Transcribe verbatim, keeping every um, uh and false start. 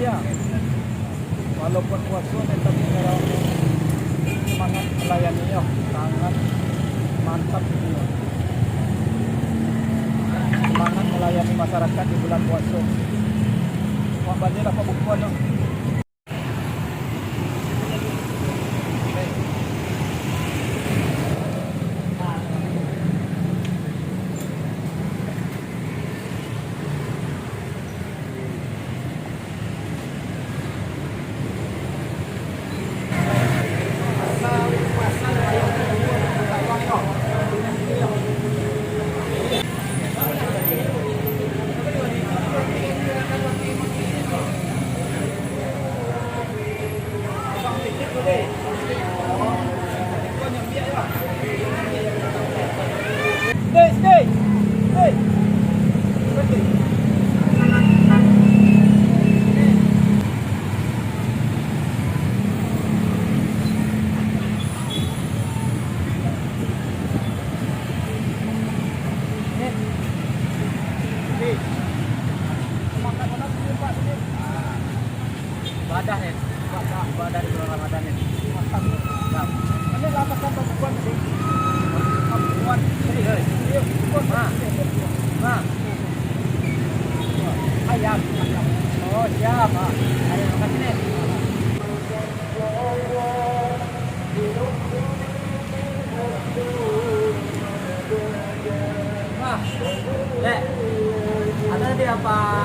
Ya. Walau bulan puaso, tetap kita semangat melayani, yo. Sangat mantap ini, yo. Semangat melayani masyarakat di bulan puaso. Wah, banyak apa bukuan, yo. Ibadah, eh. Ibadah, ibadah di bulan Ramadan, eh. Siap. Ini lah pesan pembukuan tadi. Pembukuan. Serius. Serius. Nah. Nah. Ayam. Ayam. Oh, siap, ah. Ayo, makan sini. Wah, Dek, ada di apa?